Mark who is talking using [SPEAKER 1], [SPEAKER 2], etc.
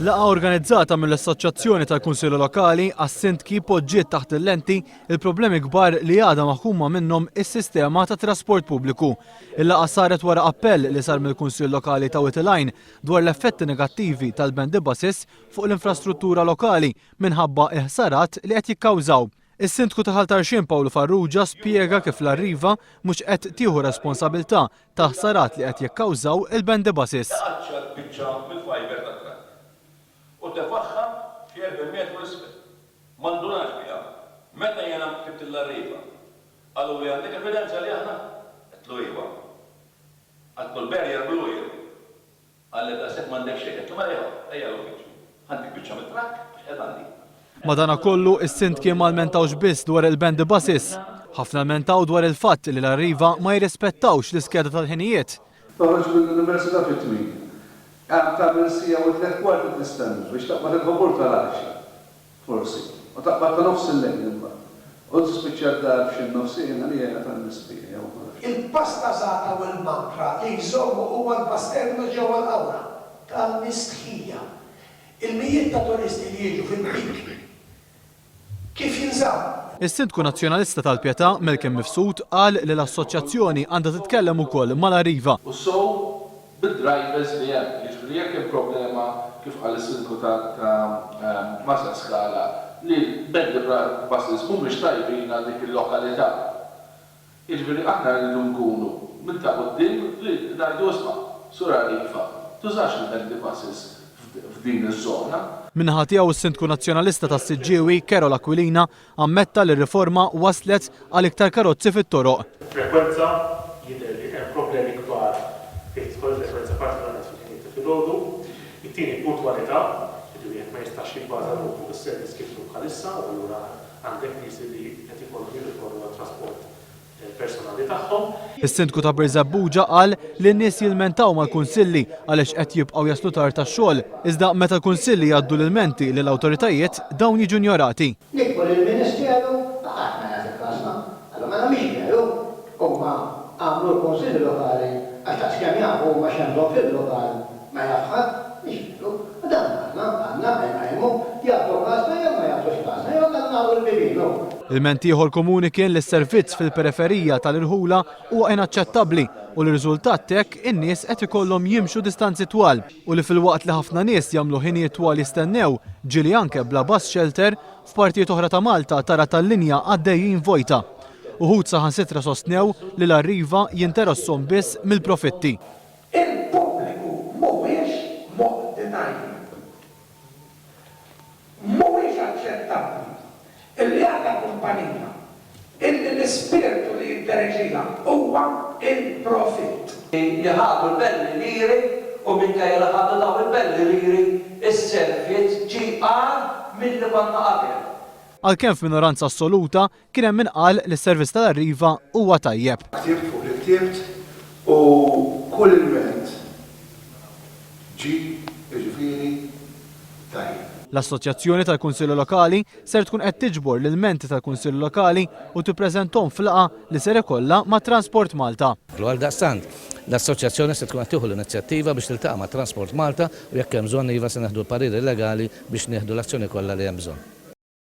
[SPEAKER 1] Laqgħa organizzata mill-Assoċjazzjoni tal-Kunsilli Lokali għas-Sindki poġġiet taħt il-lenti il-problemi kbar li għadha maħkuma minnhom is-sistema ta' trasport pubbliku. Il-laqgħa saret wara appell li sar mill-Kunsill Lokali ta' Wied il-Għajn dwar l-effetti negattivi tal-bendy buses fuq l-infrastruttura lokali minħabba l-ħsarat li qed jikkawżaw. Is-Sindku ta' Ħal Tarxien Pawlu Farrugia spjega kif l-Arriva mhux qed tieħu responsabilità tal-ħsarat li qed jikkawżaw il-bendy buses.
[SPEAKER 2] Iqaċċat biċċa mill-fiber tat-trakk u tefagħha xi 40 metru 'l isfel. Ma ndunax biha. Meta jiena ktibt lill-Arriva, qaluli għandek evidenza li aħna? Għedtlu iva. Għedtlu l-barrier blu hi. Qalli daqshekk m'għandek xejn. Għedtlu mela ejja, ejja l-uffiċċju. Ħa ntik biċċa mit-trakk għax qiegħed għandi.
[SPEAKER 1] Madanakollu, is-sindki ma lmentawx biss dwar il-bendy buses. Ħafna lmentaw dwar il-fatt li l-Arriva ma jirrispettawx l-iskeda tal-ħinijiet.
[SPEAKER 3] Toħroġ mill-università fit-tmienja. Tagħmel siegħa u tlett kwarti tistenna biex taqbad il-vapur tal-għaxra. Forsi. U taqbad ta' nofs il-lejl imbagħad. U tispiċċa d-dar f'xi nofsiegħin għalija hija tal-mistħija jew ma nafx.
[SPEAKER 4] Il-pastażata u l-mankra li jżommu huwa l-bus terminus ġewwa l-Qawra. Tal-mistħija. Il-mijiet ta' turisti li jiġu fil-peak kif jinżammu?
[SPEAKER 1] Is-Sindku Nazzjonalista tal-Pietà, Malcolm Mifsud, qal li l-assoċjazzjoni għandha titkellem ukoll mal-Arriva.
[SPEAKER 5] U sew bid-drivers li hemm. Jiġifieri jekk hemm problema, kif qal is-Sindku ta' Marsaskala, li l-bendy buses mhumiex tajbin għal dik il-lokalità. Jiġifieri aħna rridu nkunu minn ta' quddiem li ngħidu isma' Sur Arifa, tużax il-bendy buses f'din iż-żona.
[SPEAKER 1] Min-naħa tiegħu s-Sindku Nazzjonalista tas-Siġġiewi, Karol Aquilina, Ammetta li r-riforma wasslet għal iktar karozzi fit-toroq.
[SPEAKER 6] Frekwenza, jidher li hemm problemi kbar fejn tidħol il-frekwenza partikolarment fil-ħinijiet ta' filgħodu. It-tieni puntwalità, jiġifieri wieħed ma jistax jibbaża ruħu fuq is-servizz kif inhu bħalissa u allura għandek nies li qed ikollhom jirrikorru għat-trasport personali tagħhom.
[SPEAKER 1] Is-Sindku ta' Birżebbuġa qal li n-nies jilmentaw mal-kunsilli għaliex qed jibqgħu jaslu tard għax-xogħol, iżda meta l-kunsilli jgħaddu l-ilmenti lill-awtoritajiet, dawn jiġu injorati.
[SPEAKER 7] Niktbu lill-Ministeru ma ħadd ma jagħti kasna. Allura mela mhix veru. Huma għamlu l-Kunsilli Lokali għax daqskemm jafu huma x'hemm bżonn fil-lokal ma jaf ħadd. Mhix veru. U dan aħna għandna nqajmu, jagħtu kasna jew ma jagħtux kasna jew inkella nagħlqu l-bibien u.
[SPEAKER 1] Ilment ieħor komuni kien li s-servizz fil-periferija tal-irħula huwa inaċċettabbli u li riżultat t'hekk in-nies qed ikollhom jimxu distanzi twal u li filwaqt li ħafna nies jagħmlu ħinijiet twal jistennew, ġieli anke bla bus shelter, f'partijiet oħra ta' Malta tara tal-linja għaddejjin vojta. Uħud saħansitra sostnew li l-Arriva jinterosshom biss mill-profitti.
[SPEAKER 4] Il-pubbliku mhuwiex moqdi tajjeb. Mhuwiex aċċettabbli illi għandna kumpanija illi l-ispirtu li jiddereġiha huwa l-profitt.
[SPEAKER 8] Li ħadu l-belli liri u minkejja li ħadu dawn il-belli liri s-servizz ġie agħar milli konna qabel.
[SPEAKER 1] Għalkemm f'minoranza assoluta, Kien hemm min qal li s-servizz tal-Arriva huwa tajjeb.
[SPEAKER 3] Ktibt fuq li ktibt u kull ilment ġie, jiġifieri, tajjeb.
[SPEAKER 1] L-Assoċjazzjoni tal-Kunsilli Lokali ser tkun qed tiġbor l-ilmenti tal-Kunsilli Lokali u tippreżenthom f'laqgħa li ser ikollha ma' Transport Malta.
[SPEAKER 9] Għaldaqstant, l-Assoċjazzjoni se tkun qed tieħu l-inizjattiva biex tiltaqa' ma' Transport Malta u jekk hemm bżonn iva se neħdu l-pariri legali biex nieħdu l-azzjoni kollha li hemm bżonn.